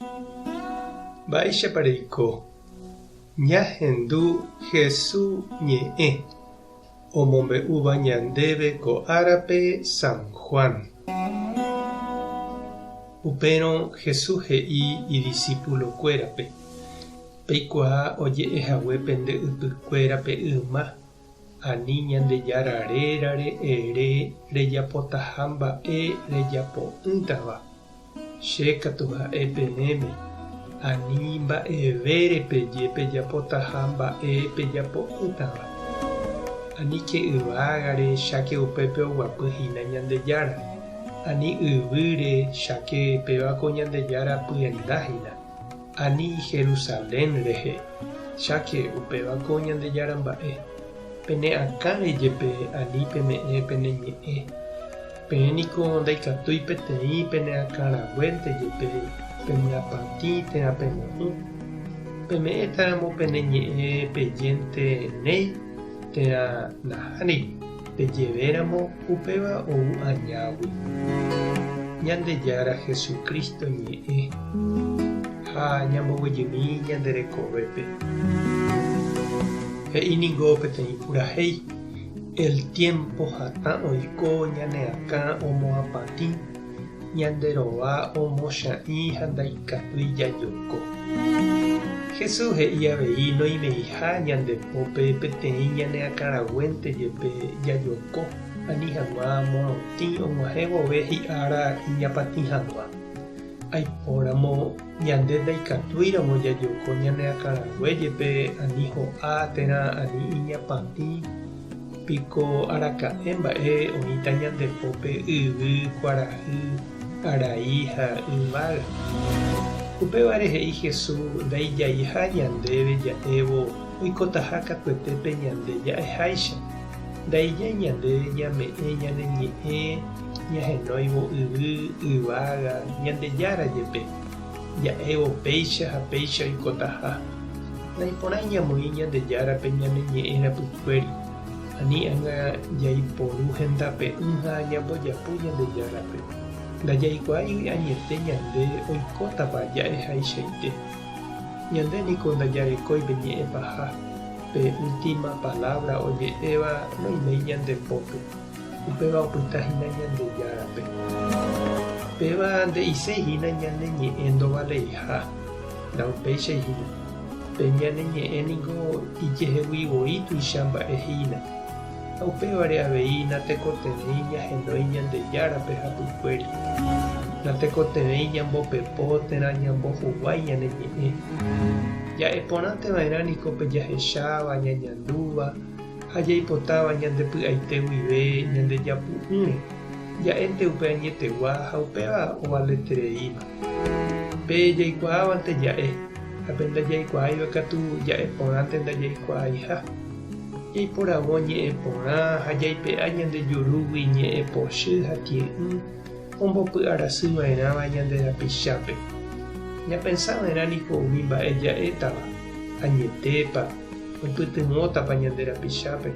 Mba'éichapa reiko? Ñahendu Hesu ñe'ẽ omombe'úva ñandéve ko árape San Juan. Upérõ Hesu he'i idisípulokuérape, Peikuaa oje'e hague pende ypykuérape yma, Ani Ñandejára rérare ere rejapotaha mba'e rejapo'ỹtava. Che katu ha'e peẽme, ani mba'evére peje pejapotaha mba'e pejapo'ỹtava. Aníke yvágare cháke upépe oguapy hína Ñandejára, ani yvýre cháke péva ko Ñandejára pyenda hína. Ani Jerusalén rehe, cháke upéva ko Ñandejára mba'e. Pene akãre jepe ani peme'ẽ pene ñe'ẽ. Peẽ niko ndaikatúi peteĩ pene akãraguénte jepe pemyapatĩ térã pemo'ũ. Peme'ẽtaramo pene ñe'ẽ pejénte néi térã nahániri, pejevéramo upéva ou añágui. Ñandejára Jesucristo ñe'ẽ ha ñamboguejymi ñande rekovépe. He'i ningo peteĩ purahéi, El tiempo hatã oiko ñane akã omoapatĩ, ñande rova omocha'ĩ ha ndaikatúi jajoko. Jesús he'i avei noimeiha ñande pópe peteĩ ñane akãraguénte jepe jajoko ani hag̃ua morotĩ og̃uahẽ vove hi'ára iñapatĩ hag̃ua. Aipóramo ñande ndaikatúiramo jajoko ñane akãrague jepe ani ho'a térã ani iñapatĩ, piko araka'e mba'e oĩta ñande pópe yvy, kuarahy, arai ha yvága. Upévare he'i Jesús ndaijaiha ñandéve ja'évo oikotaha katuete pe ñande ja'eháicha. Ndaijái ñande ñame'ẽ ñane ñe'ẽ ñahenóivo yvy, yvága, Ñandejára jepe, ja'évo péicha ha péicha oikotaha. Naiporãi ñamoĩ Ñandejárape ñane ñe'ẽ rapykuéri, ani ág̃a jaiporu hendape'ỹ ha ñambojapu Ñandejárape. Ndajaikuaáigui añete ñande oikótapa ja'ehaichaite. Ñande niko ndajarekói pe ñe'ẽ paha, pe última palabra oje'éva noiméi ñande pópe. Upéva opyta hína Ñandejárape. Péva nde'iséi hína ñane ñe'ẽ ndovaleiha, ndaupéichai hína. Pe ñane ñe'ẽ ningo ijehegui voi tuicha mba'e hína. Ha upévare avei natekotevẽi ñahenói Ñandejárape hapykuéri. Natekotevẽi ñambopepo térã ñambohuguái ñane ñe'ẽ. Ja'e porãnte va'erã niko pe jahecháva, ñañandúva, Ha jaipotáva ñande py'aite guive ñande japu'ỹre, ja'énte upe añetegua ha upéva ovaletereíma. Pe jaikuaávante ja'e, ha pe ndajaikuaáiva katu ja'e porãnte ndajaikuaaiha. Jaiporavo ñe'ẽ porã ha jaipe'a ñande jurúgui ñe'ẽ pochy ha tie'ỹ ombopy'arasy va'erãva ñande rapichápe. Ñapensa va'erã niko umi mba'e ja'étava, añetépa, Oipytyvõtapa ñande rapichápe?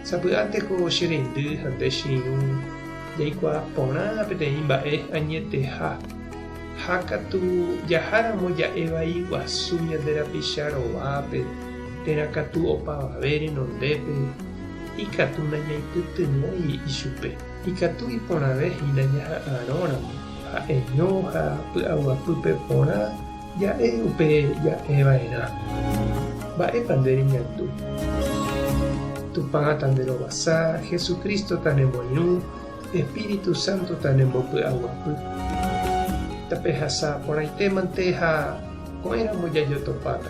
Sapy'ánte ko che reindy ha nde che irũ jaikuaa porã peteĩ mba'e añeteha, ha katu jaháramo ja'e vai guasu ñande rapicha rovápe térã katu opavave renondépe, ikatu nañaipytyvõi ichupe. Ikatu iporãve hína ñaha'arõramo ha'eño ha py'aguapýpe porã Ja'e upe ja'e va'erã. Mba'épa nde reñandu? Tupã tanderovasa, Jesucristo tanemoirũ, Espíritu Santo tanembopy'aguapy. Tapehasa porãitémante ha ko'ẽramo jajotopáta.